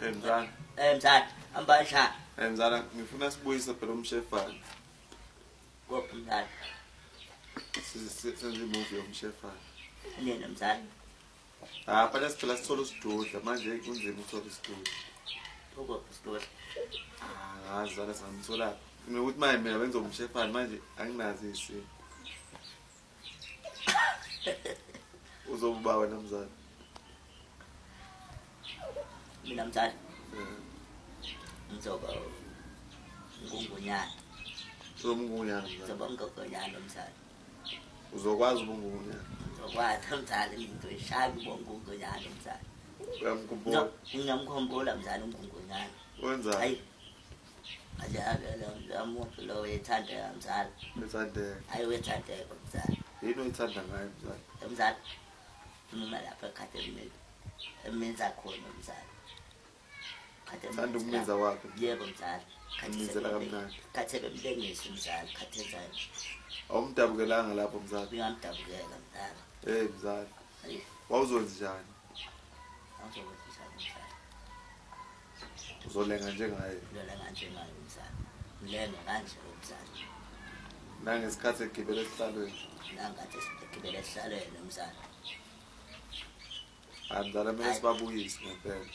Eh mzala. Eh mzala, ambasha. Eh mzala, ngifuna sibuyise phela umshefana. Kuphi mzala? Senze imovie yomshefana. Nina mzala. Ah, phela siphela sithola usidudla manje kunzima ukuthola isidudla. Ukuphi isidudla? Ah, ngazi zala singamthola. Mina ukuthi manje mina benza umshefana manje anginazi isimo. Uzobuba wena mzala. Mina mzala. Eh. Ngizoba ngungunyana. Uzoba ungungunyana mzala. Ngizoba ngungunyana mzala. Uzokwazi uba ungungunyana. Ngizokwazi mzala ngizoyishaya uba ngungunyana mzala. Uyamkhumbula? Ngiyamkhumbula mzala ungungunyana. Wenzani? Hayi. Aje muntu lo uyethandeka mzala. Uyethandeka. Hayi uyethandeka mzala. Yini oyithanda ngaye mzala? Mzala. Noma lapha kade mina eminza khona mzala. Kade Thanda ukuminza kwakhe. Yebo mzala. Uminzela kamnandi. Kade bemlengisa umzala, kade enzani. Awumdabukelanga lapho mzala. Ngingamdabukela mzala. Hey mzala. Wawuzokwenza njani? Awuzokwenza njani mzala? Uzolenga njengaye. Uzolenga njengaye mzala. Mlenga kanje umzala. Nangesikhathi egibele esihlalweni. Nangathi egibele esihlalweni mzala. Hayi mzala kumele sibabuyise ngempela.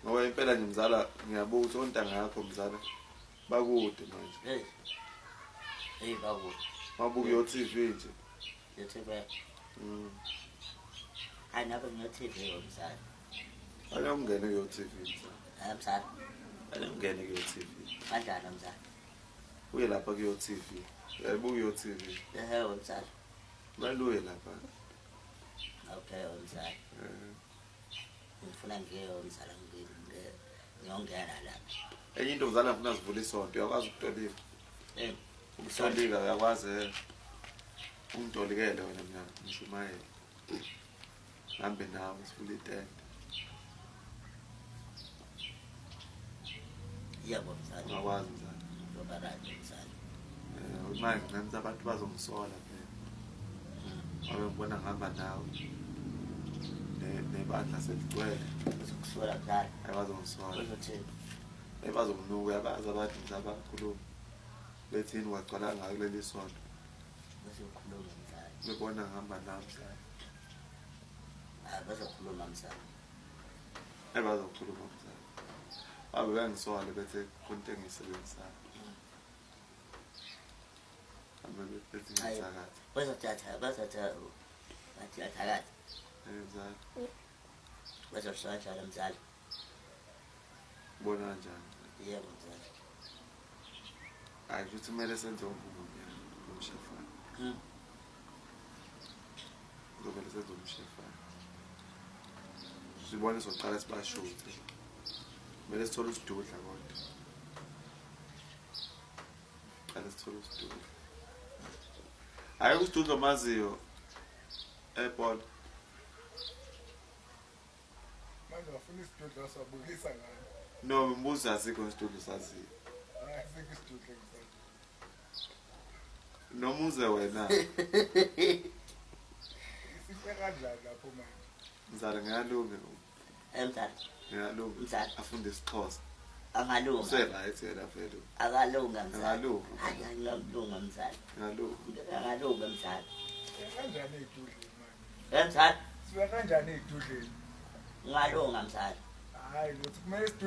Ngoba impela nje mzala ngiyabuka ukuthi ontanga yakho mzala bakude manje. Hey. Hey bakude. Mabuka yo TV nje. Yo TV. Hayi nabe ngiyo TV mzala. Ake ungene kuyo TV mzala. Hayi mzala. Ake ungene kuyo TV. Kanjani mzala? Uye lapha kuyo TV. Uyayibuka iyo TV. Ehe mzala. Kumele uye lapha. Okay mzala. Ngifuna ngiye mzala ngiyongena lapha. Enye into mzala ngifuna sivule isonto uyakwazi ukutolika. Eh. Ukutolika uyakwazi eh. Ungitolikele wena mina ngishumayele. Hambe nawe sivule itende. Yebo mzala. Ungakwazi mzala. Ngoba right mzala. Eh manje ngenza abantu bazongisola phela. Ngoba ngibona ngihamba nawe. Nebandla seligcwele. Bazokusola mzala. Bazongisola. Bazothini? Eh bazokunuka uyabazi abantu mzala bakhuluma. Bethini wagcwala ngayo kuleli sonto. Bazokhuluma mzala. Bebona ngihamba nawe mzala. Ah bazokhuluma mzala. Eh bazokhuluma mzala. Babe bengisola bethe khona into engiyisebenzisayo. Abe bethi ngiyithakatha. Bazothatha bazothatha bathi athakatha. Eh mzala. Bazosola njalo mzala. Ubona kanjani? Yebo mzala. Hayi kusho ukuthi kumele senze umvumo umshefana. Kuzomele senze umshefana. Sibone soqala sibashuthe. Kumele sithole isidudla kodwa. Qala sithole isidudla. Hayi isidudla omaziyo. Paul. Manje wafuna isidudla wasabukisa ngani? No, ngimbuza asikho isidudla saziyo. Hayi asikho isidudla ngisazi. Noma uze wena. Isifike kanjani lapho manje? Mzala ngiyalunga. Eh mzala. Ngiyalunga. Mzala. Afunde isiXhosa. Angalunga. Use right yena vele. Akalunga mzala. Angalunga. Hayi angalunga mzala. Angalunga. Angalunga mzala. Sifike kanjani ey'dudleni manje? Eh mzala. Sifike kanjani ey'dudleni? Ngalunga mzala. Hayi lutho kumele